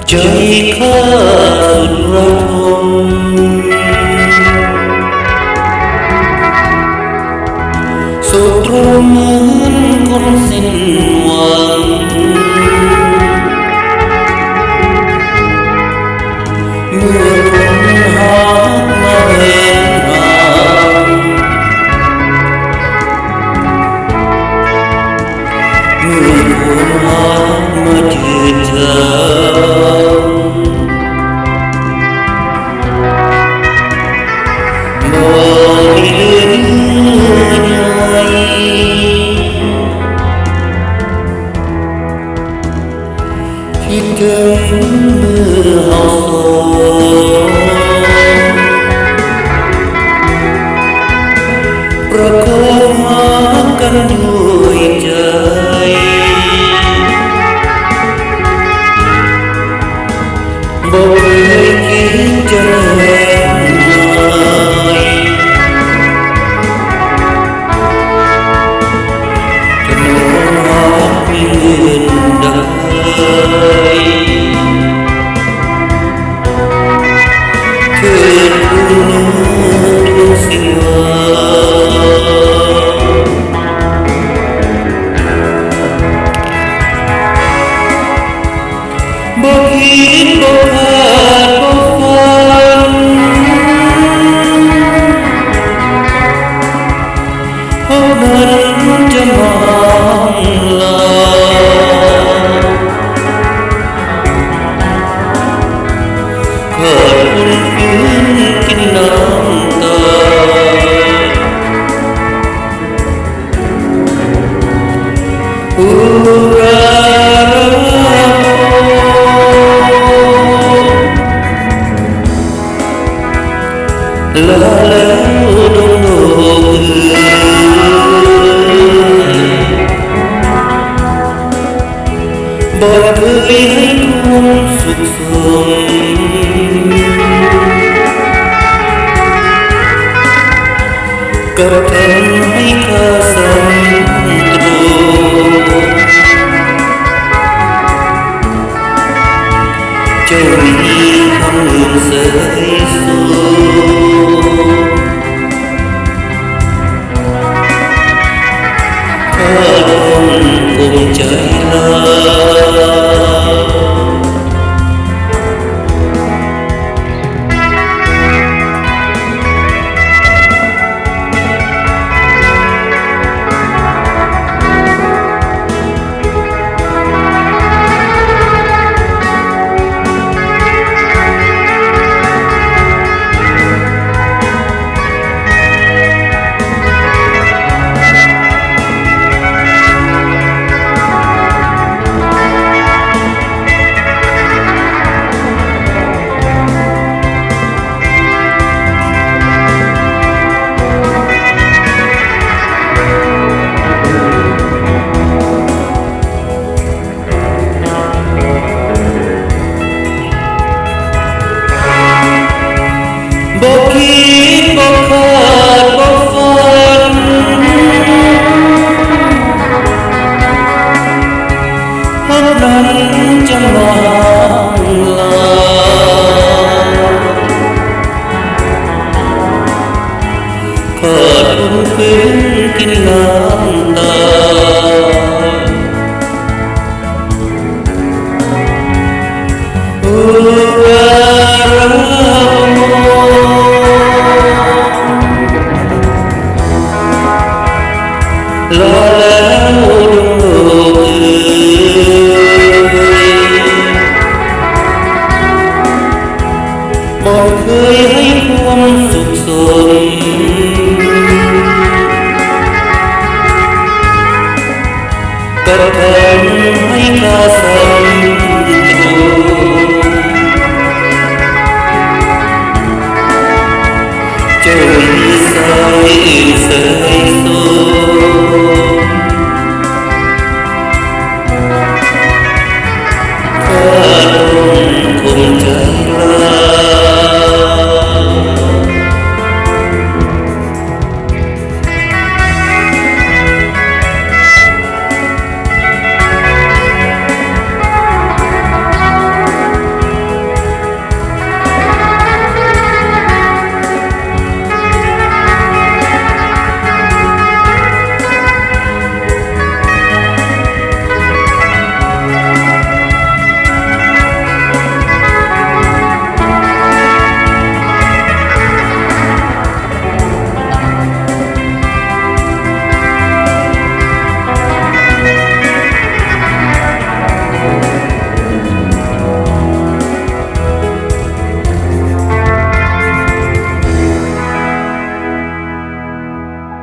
ໃຈຂ້າສຸດລະທົນ ສົບຕົວເໝືອນຄົນສິ້ນຫວັງ ເມື່ອຄົນຮັກມາເຫີນຫ່າງ ເມື່ອຄວາມຮັກມາຈືດຈາງ ບໍ່ມີເຫຼືອໃຍ ຄິດເຖິງມື້ເຮົາສອງ ປະຄອງຮັກກັນດ້ວຍໃຈ ບໍ່ເຄີຍຄິດຈະແລກຫາຍ ຖ້ານ້ອງຮັກມີເງື່ອນໄຂ ເທີດຜູ້ໜຶ່ງດວງສິວາ ບໍ່ຄິດບໍ່ຄາດບໍ່ຝັນ ເທົ່ານັ້ນຈະມາຫ້າມລາ ຂາດຄົນຟື້ນກິນນ້ຳຕາ ອຸຣາຣາ ລາແລ້ວດອງໂດກເອີຍ ບໍ່ເຄີຍໃຫ້ຄວາມສຸກສົມ ກັບທຳໃຫ້ຂ້າສັນໂຕ ເຈົ້າມີຄວາມເຫຼື້ອມໃສສູງ ຂ້າຄົງຄົມໃຈລາວ. ບໍ່ຄິດບໍ່ຄາດບໍ່ຝັນ ຮັກນັ້ນຈະມາ